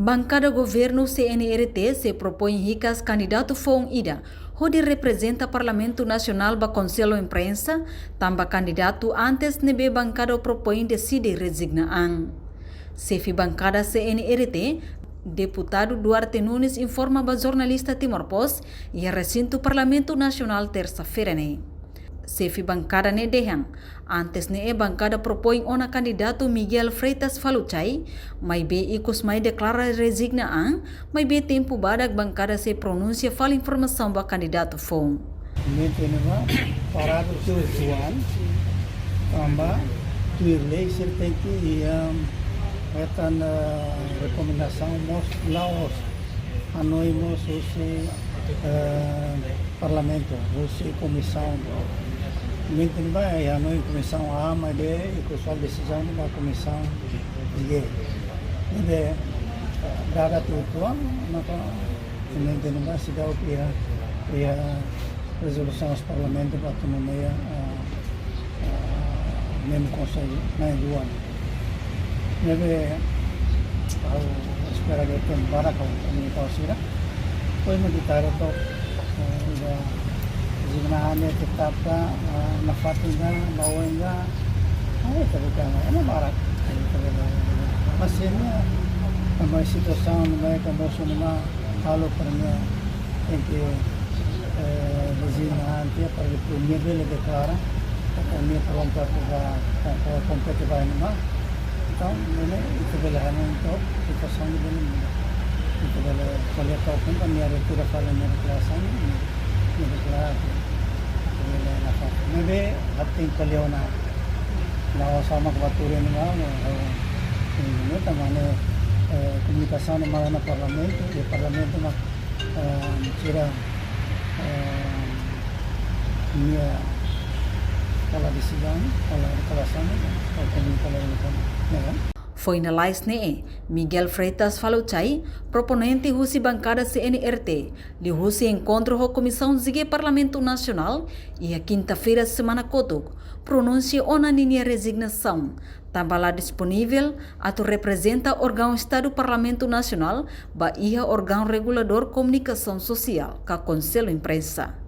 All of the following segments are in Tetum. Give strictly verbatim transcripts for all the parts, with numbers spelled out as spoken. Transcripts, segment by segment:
Bankada governu C N R T sei propoin hikas kandidatu foun ida hodi reprezenta Parlamentu Nasionál ba Konsellu Imprensa, tanba kandidatu antes ne'ebé bankada propoin deside rezigna an. Xefe bankada C N R T, Deputadu Duarte Nunes informa ba jornalista Timor Post iha resintu Parlamentu Nasionál tersa-feira ne'e. Xefe bankada ne'e dehan, antes ne'e bankada propoin ona kandidatu Miguel Freitas Faluchai, maibé ikus mai deklara rezigna an, maibé tempu badak bankada sei pronunsia fali informasaun ba kandidatu foun. Momentu ne'ebá paradu tuir tuan, tanba tuir lei sira tenke iha, hetan, eh, rekomendasaun mós la'ós hanoin mós husi, eh, Parlamentu, husi komisaun. Momentu ne'ebá iha hanoin komisaun A, maibé ikus fali desizaun ba komisaun G. Ne'ebé dada tuir tuan, maka momentu ne'ebá seidauk iha, iha rezolusaun husi Parlamentu ba atu nomeia, ah, ah, membru Konsellu na'in-rua. Ne'ebé ha'u espera katak tempu badak ha'u komunika ho sira. Depois mak ita haree took, eh, ida rezigna an ne'e tetap ka, eh, nafatin ka, ba oin ka, ah, ita buka, ema barak. Mas ne'e, tanba situasaun ne'ebé ka mosu ne'ebá, halo para nia tenke, eh, rezigna an tiha para depois nia bele deklara katak nia prontu atu ba, ba, ba kompete ba ne'ebá. Entaun, ne'e ita bele hanoin took situasaun ne'e bele muda. Ita bele ko'alia took, entaun nia retira fali nia deklarasaun, nia, nia deklara atu, atu bele nafatin. Ne'ebé, ha'u tenke ko'alia ona, la'ós ha'u mak ba tuur ne'ebá, no, ha'u, eh, ne'e tanba ne'e, eh, komunikasaun ne'e mai ona Parlamentu, i Parlamentu mak, eh, sira, eh, nia hola desizaun, hola deklarasaun, ha'u komunika ona, ne'e. Foin lalais ne'e, Miguel Freitas Faluchai, proponente husi bankada C N R T, liuhusi enkontru ho Komisaun G Parlamentu Nasionál, iha kinta-feira semana kotuk, pronunsia ona ninia rezignasaun, tanba la disponivel atu reprezenta órgaun Estadu Parlamentu Nasionál ba iha órgaun reguladór komunikasaun sosiál ka Konsellu Imprensa.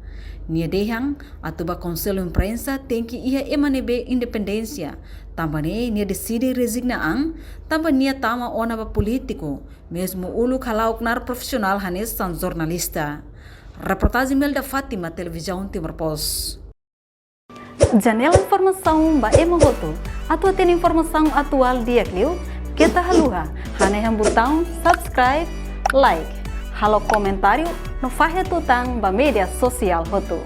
Nia dehan, atu ba Konsellu Imprensa tenke iha ema ne'ebé independénsia, tanba ne'e nia deside rezigna an, tanba nia tama ona ba polítiku, mezmu uluk hala'o knaar profisionál hanesan jornalista. Reportajen Melda Fátima, Televizaun Timor Post. Janela informasaun ba ema hotu. Atu hatene informasaun atuál di'ak liu, keta haluha hanehan butaun subscribe, like, halo komentáriu no fahe tutan ba média sosiál hotu.